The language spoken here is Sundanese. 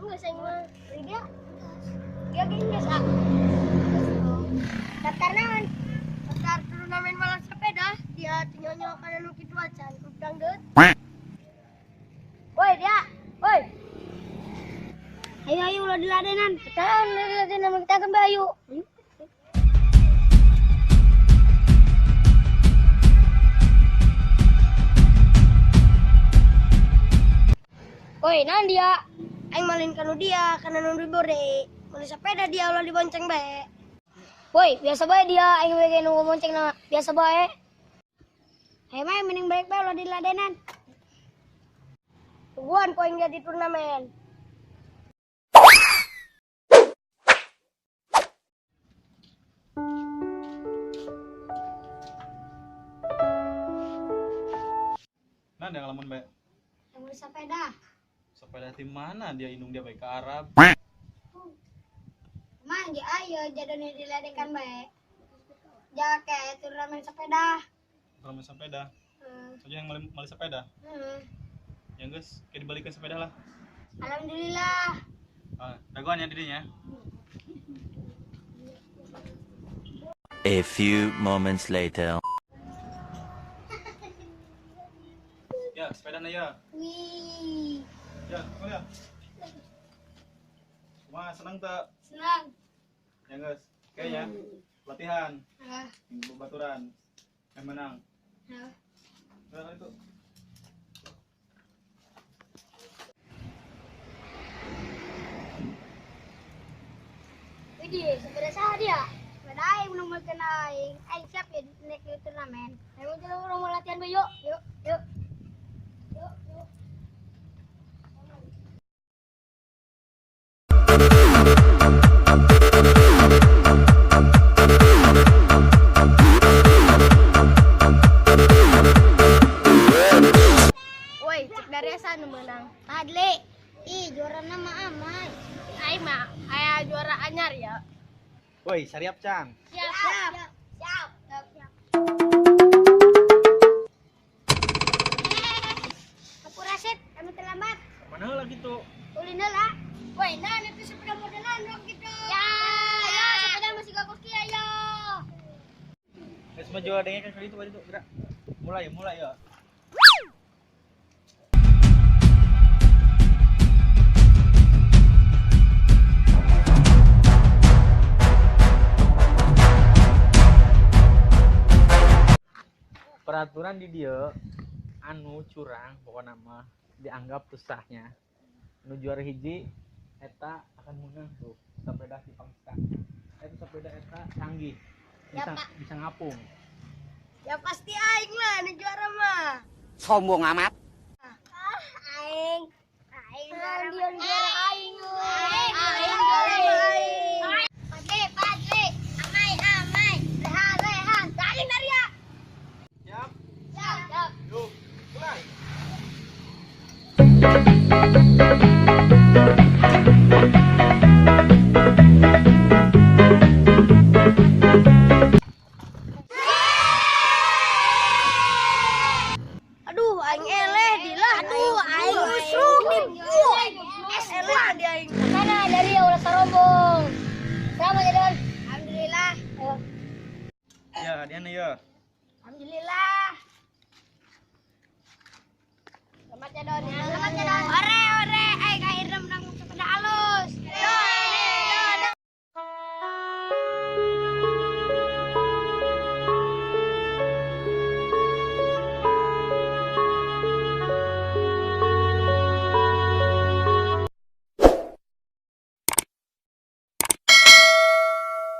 Enggak saya mah. Dia. Dia geus ah. Daftar naon? Daftar turnamen balap sepeda. Dia nyonyo kana nu kitu acan. Dangdut. Woi dia. Woi. Ayo ayo ulah diladenan. Tahan diladenan kita ke Bayu. Woi, naon dia? Aing malin kanu dia, kana nu dibore. Meuli sepeda dia ulah dibonceng bae. Woi, biasa bae dia, aing we nu bonceng na. Biasa bae. Ayo mah mending balik bae ulah diladenan. Tungguan poin dia di turnamen. Nah, dia ngalamun bae. Yang beli sepeda. Sepeda di mana dia indung dia bae ke Arab. Mang ge ayo jadone diladekan bae. Jaga kayak turnamen sepeda. Turnamen sepeda. Soalnya yang mali sepeda. Ya guys, kayak dibalikin sepeda lah. Alhamdulillah. Ah, dagoan ya didinya. A few moments later. Ya, sepeda na ya. Wih, Ya, kemana ya? Wah, senang tak? senang. Ya guys, kayaknya latihan, minggu baturan, yang menang. Nah, itu. Widih, sepeda saha dia? Sepeda aing nu meulkeun aing. Aing siap ya naik ke turnamen. Ayo jalan urang mau latihan bae yuk. Yuk, yuk. Yuk, yuk. Woi, cek dari asa nu meunang. Padli. Ih, juara nama amai. Aing mah aya juara anyar ya. Woi, sariap cang. Siap. Siap. Siap. Siap. Aku Rasid, kami terlambat. Mana lagi tuh? Ulin lah. Woi, nah itu sepeda modelan dong gitu. Ya, ya, sepeda masih gak koski ayo. Semua juara dengek kan kali itu itu gerak. Mulai, mulai ya. Peraturan di dia anu curang pokoknya mah dianggap susahnya. Nu juara hiji eta akan menang tuh sepeda si Pangsta. Eta sepeda eta canggih. Ya, Bisa Pak. bisa ngapung. Ya pasti aing lah nu juara mah. Sombong amat. Ah, aing. Aing juara dia juara aing. Aing juara aing. Padli, padli. Amai, amai. Rehan, rehan. Aing dari ya. Siap. Siap, siap. Yuk, mulai. Aduh, aing eleh dilah. Aduh, aing usruk di buah. Es eleh di aing. Mana dari ya ulah sarombong. Selamat ya, Don. Alhamdulillah. Ayo. Ya, Diana ya. Alhamdulillah.